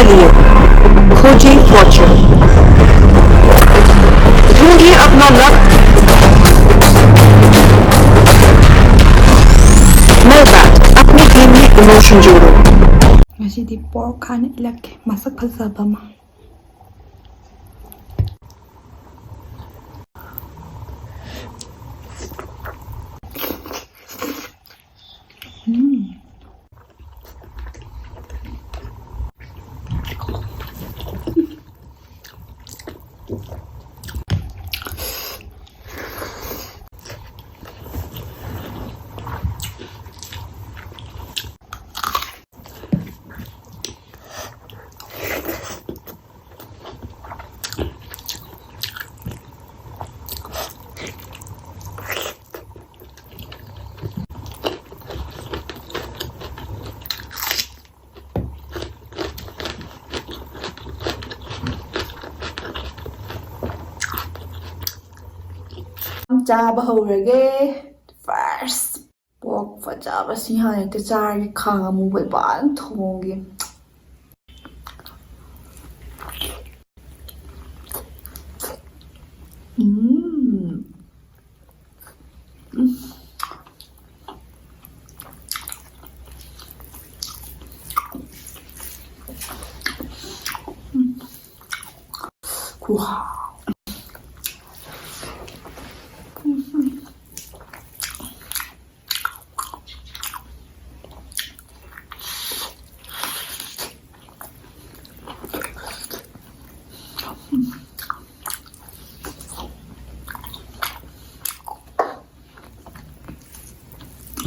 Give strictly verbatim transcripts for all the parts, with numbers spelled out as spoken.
लिए खोजें फॉर्चून। ढूंढिए अपना लक। मैं बैट अपने गेम में इमोशन जोड़ो। ꯉꯁꯤꯗꯤ ꯄꯣꯔꯛ ꯈꯥꯅ ꯏꯜꯂꯛꯀꯦ, ꯃꯁꯛ ꯐꯖꯕ ꯑꯃ꯫ ꯎꯝ꯫ ꯆꯥꯕ ꯍꯧꯔꯒꯦ꯫ First pork ꯐꯖꯕꯁꯤ ꯍꯥꯟꯅ ꯍꯦꯛꯇ ꯆꯥꯔꯒꯦ꯫ ꯈꯥꯡ ꯑꯃꯨꯕ ꯐꯖꯅ ꯊꯣꯡꯒꯦ꯫ ꯎꯝ꯫ ꯎꯝ꯫ ꯈꯨꯍꯥꯎ꯫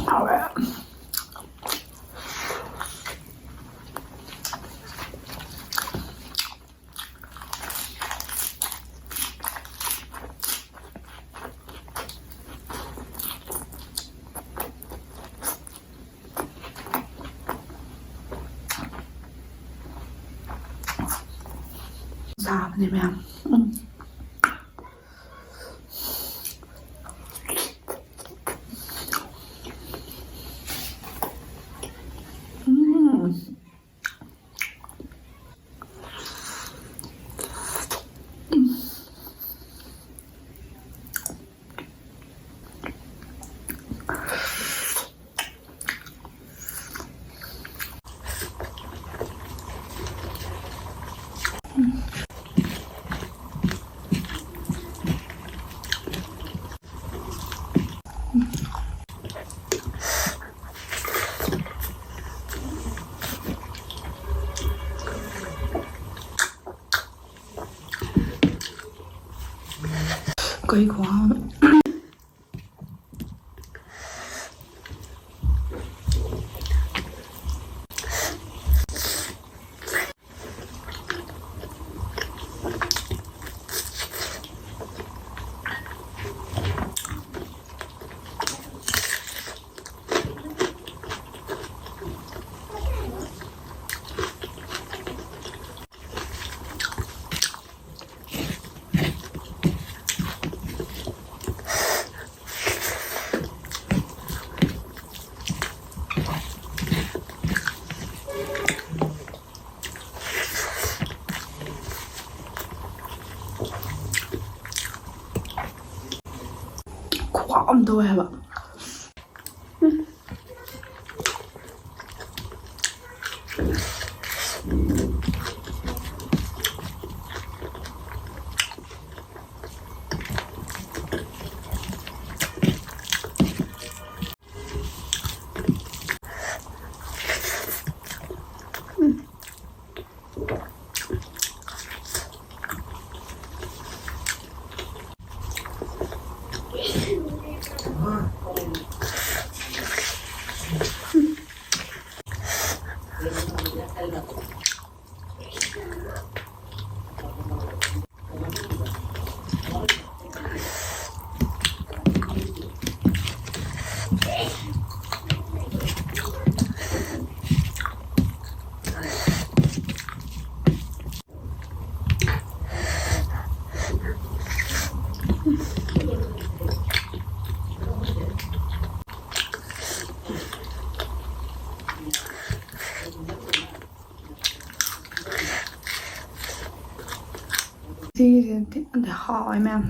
ꯍꯥꯎꯔꯦ꯫ ꯆꯥꯕꯅꯦ ꯃꯌꯥꯝ꯫ ꯎꯝ꯫ ꯎꯝ꯫ ꯀꯩ ꯈꯨꯍꯥꯎꯅꯣ꯫ ꯈꯨꯍꯥꯎ ꯑꯃ ꯇꯧꯋꯦ ꯍꯥꯏꯕ꯫ ꯁꯤꯒꯤꯁꯦ ꯊꯤꯅꯗꯤ ꯍꯥꯎꯋꯦ ꯃꯌꯥꯝ꯫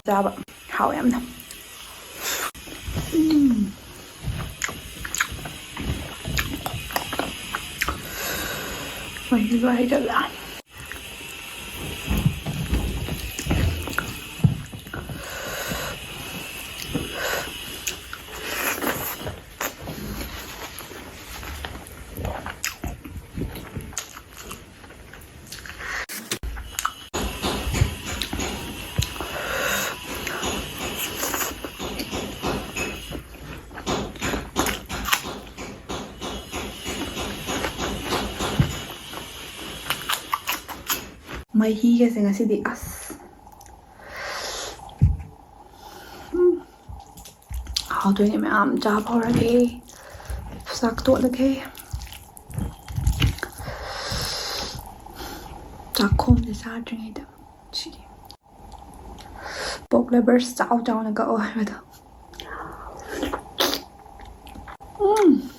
ꯆꯥꯕ꯫ ꯍꯥꯎꯋꯦ ꯌꯥꯝꯅ꯫ ꯎꯝ꯫ ꯃꯍꯤ ꯂꯣꯏ ꯍꯩꯖꯜꯂꯦ꯫ ꯃꯍꯤꯒꯁꯦ ꯉꯁꯤꯗꯤ ꯑꯁ꯫ ꯎꯝ꯫ ꯍꯥꯎꯗꯣꯏꯅꯦ ꯃꯌꯥꯝ ꯆꯥꯕ ꯍꯧꯔꯒꯦ꯫ ꯆꯥꯛ ꯇꯣꯠꯂꯒꯦ꯫ ꯆꯥꯛꯈꯣꯝꯁꯦ ꯆꯥꯗ꯭ꯔꯤꯉꯩꯗ ꯁꯤꯒꯤ pork lovers ꯆꯥꯎ ꯆꯥꯎꯅ ꯀꯛꯑꯣ ꯍꯥꯏꯕꯗꯣ꯫ ꯎꯝ꯫